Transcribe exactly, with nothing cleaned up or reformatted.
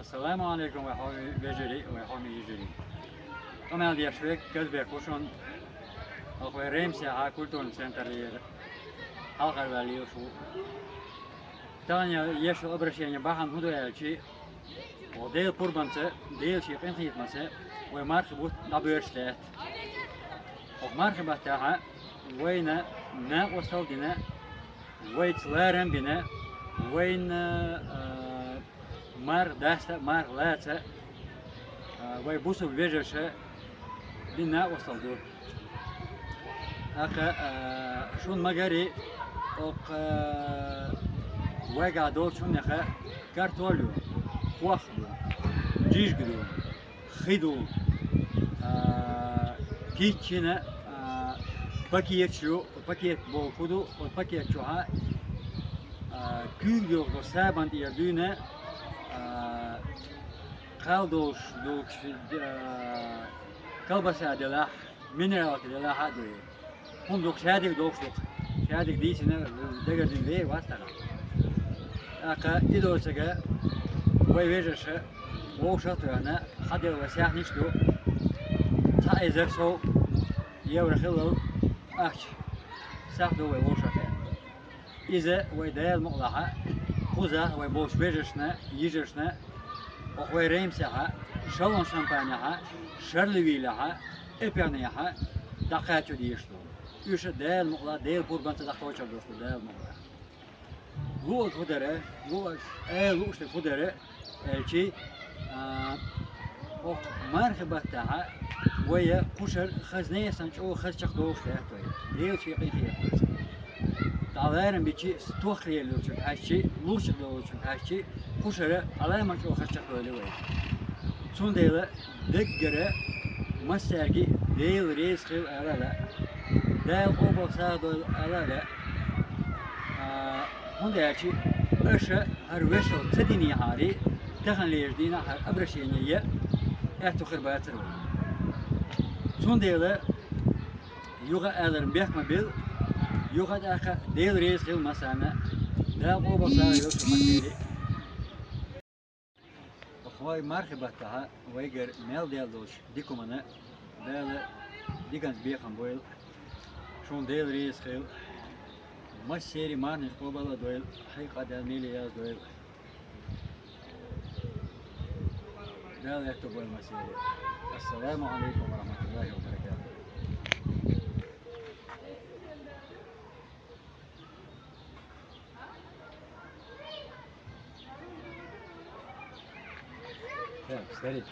Ассаламу Ӏалайкум, вай хьоме вежарий, вай хьоме йижарий. Къамел деш век Казбек ву шун, хӀокху вай Ремсехьа культурный центрера хьалхара ваьлла лелаш ву. Тахана еш йолу обращение бахьана хӀун ду аьлча, хӀокху Делан пурбанца, Делан шен къинхетамца вай мархи бутт дӀабоьрзуш дац. ХӀокху мархи баттахьа вайна накъостал а дина, вайца ларам а бина, вайна, а, марха даста а, марха лаца а, а, вай бусалба вежарша дина накъостал ду. ТӀаккха, а, шуна ма-гарра, хӀокху, а, вайгахь долчу хӀуманех картол ю, хох ду, жижиг ду, хи ду, а, кийча йина, а, пакеташ ю, пакет бохург хӀун ду, оцу пакет чохь, а, куьйга йолчу сабан тӀера дуьйна, а, кхал долуш долчу, а, колбаса делахь, минералка делахь а ду. ХӀума ду-кх, шадерг долуш ду-кх. Шадерг дийцина, дагардина вер вац тахана. ТӀаккха и доцург вай вежарша вовшах а тоьхна, хьаделла вай саьхнаш а ду. Цхьа эзар сов евро хиллал ахча сахьт ду вай вовшах а. Иза вай Дала мукъалахь, кхузахь вай болчу вежаршна, йижаршна, хӀокху вай Ремсехьа, шалгӀан шампанехьа, шарлевилехьа, эпернехьа дӀакхачо дезаш ду. Уьш Дала мукъалахь, Делан пурбанца дӀакхочур долуш ду Дала мукъалахь. Луъург хӀун дара, луъург, ала лууш дерг хӀун дара, аьлчи, а, хӀокху мархи баттахьа вай кхушара хаза несан чӀогӀа хаза чекхдолуш даьтта вай. Делан шен къинхетамца. ДӀа ларам бичи, стохка лелочуьнга хьаьжчи, лучуьнга долчуьнга хьаьжчи, кхушара Ӏаламат чӀогӀа хаза чекхдойла вай. Цундела даггара массаьрга Дела реза хила ала а лаьа, Дала къобал сагӀа дойла ала а лаьа. А, хӀунда аьлча аша хӀара вешал ца динехьара, тахана лежа дийнахь хӀара обращение ян аьтту хир бацара вай. Цундела юха а аларан бехк ма билла, юха а тӀаккха Дела реза хила массарна, Дала къобал сагӀа йойла шу массеран. Вай мархи баттахьа вайгара мел даьлла долчу дика хӀуманна Дала диканца бекхам бойла. Шуна Дела реза хила. Массеран мархнаш къобал а дойла, хьекъа Дала меле яздойла. Дала аьтту бойла массеран. Ассаламу Ӏалайкум ва рахьматуллахӀи ва баракатухӀ. Так, старик.